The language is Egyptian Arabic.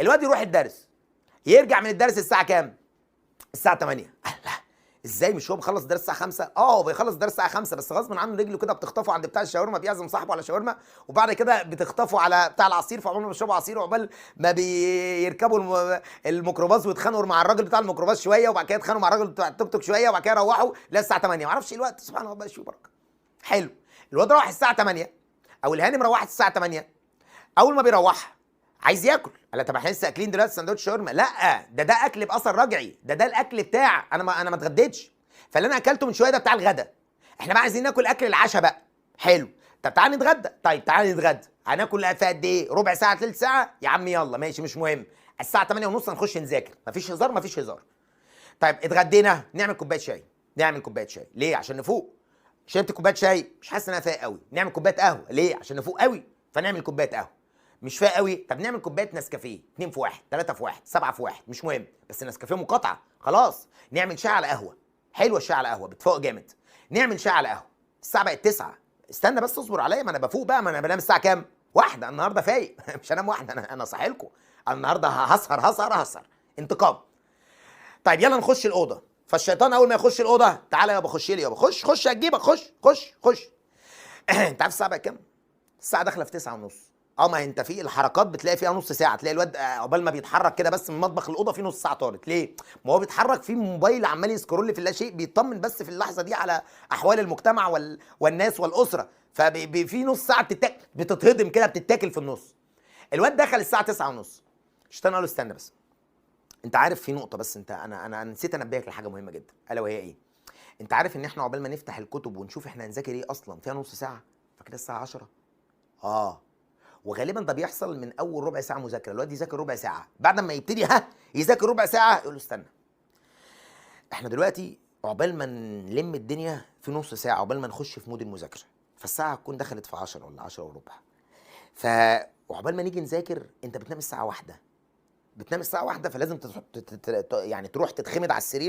الواد يروح الدرس، يرجع من الدرس الساعة كام؟ الساعة 8. الله، ازاي؟ مش هو بيخلص درس الساعة 5؟ اه هو بيخلص درس الساعة 5، بس غصب عنه رجله كده بتخطفه عند بتاع الشاورما، بيعزم صاحبه على شاورما، وبعد كده بتخطفه على بتاع العصير، فعقبال ما بيشربوا عصير وعقبال ما بيركبوا الميكروباص ويتخانقوا مع الراجل بتاع الميكروباص شويه، وبعد كده يتخانقوا مع الراجل بتاع التوك توك شويه، وبعد كده يروحوا لا الساعة 8. ما اعرفش ايه الوقت، سبحان الله بقى شو بركة. حلو، الواد روح الساعة 8 او الهانم روحت الساعة 8. اول ما بيروح عايز ياكل، قال طب احنا لسه اكلين دلوقتي سندوتش شاورما. لا ده اكل باثر رجعي، ده الاكل بتاع انا ما اتغديتش، فاللي انا اكلته من شوية ده بتاع الغدا. احنا بقى عايزين ناكل اكل العشاء بقى. حلو، طب تعالى نتغدى. طيب تعالى نتغدى، هناكل في قد ايه؟ ربع ساعة، تلت ساعة، يا عم يلا ماشي مش مهم. الساعة 8:30 هنخش نذاكر، مفيش هزار مفيش هزار. طيب اتغدينا، نعمل كوباية شاي. نعمل كوباية شاي ليه؟ عشان نفوق. شربت كوباية شاي مش حاسس ان انا فايق قوي، نعمل كوباية قهوة ليه؟ عشان نفوق قوي، فنعمل كوباية قهوة. مش فايق قوي، طب نعمل كوباية نسكافيه، 2 في 1، 3 في 1، 7 في 1، مش مهم، بس نسكافيه مقاطعه خلاص. نعمل شاي على قهوة، حلوة الشاي على قهوة بتفوق جامد. نعمل شاي على قهوة، الساعة بقت 9، استنى بس اصبر عليا، ما انا بفوق بقى، ما انا بنام الساعة كام؟ 1. النهارده فايق مش هنام 1، انا صاحي لكم النهارده، هسهر هسهر هسهر انتقام. طيب يلا نخش الاوضة. فالشيطان اول ما يخش الاوضة، تعالى يابا خش لي يابا، خش خش هتجيبك، خش خش خش. انت عارف الساعة بقت كام؟ الساعة داخله في 9:30. ما انت في الحركات بتلاقي فيها نص ساعة، تلاقي الواد عقبال ما بيتحرك كده بس من مطبخ الاوضة في نص ساعة طارت. ليه؟ ما هو بيتحرك في موبايل عمال يسكرول في اللاشيء، بيطمن بس في اللحظة دي على احوال المجتمع والناس والاسرة، ففي نص ساعة بتتهضم كده، بتتاكل في النص. الواد دخل الساعة 9:30، الشيطان قال له استنى بس، انت عارف في نقطة بس، انت انا نسيت انبهك لحاجة مهمة جدا، الا وهي ايه؟ انت عارف ان احنا عقبال ما نفتح الكتب ونشوف احنا هنذاكر ايه اصلا فيها نص ساعة، فكده الساعة 10. وغالبا ده بيحصل من اول ربع ساعة مذاكرة، الواد يذاكر ربع ساعة، بعد ما يبتدي يذاكر ربع ساعة يقول له استنى، احنا دلوقتي عقبال ما نلم الدنيا في نص ساعة، عقبال ما نخش في mood المذاكرة، فالساعة هتكون دخلت في 10 ولا 10:15، ف وعقبال ما نيجي نذاكر انت بتنام الساعة 1، بتنام الساعة 1، فلازم يعني تروح تتخمد على السرير.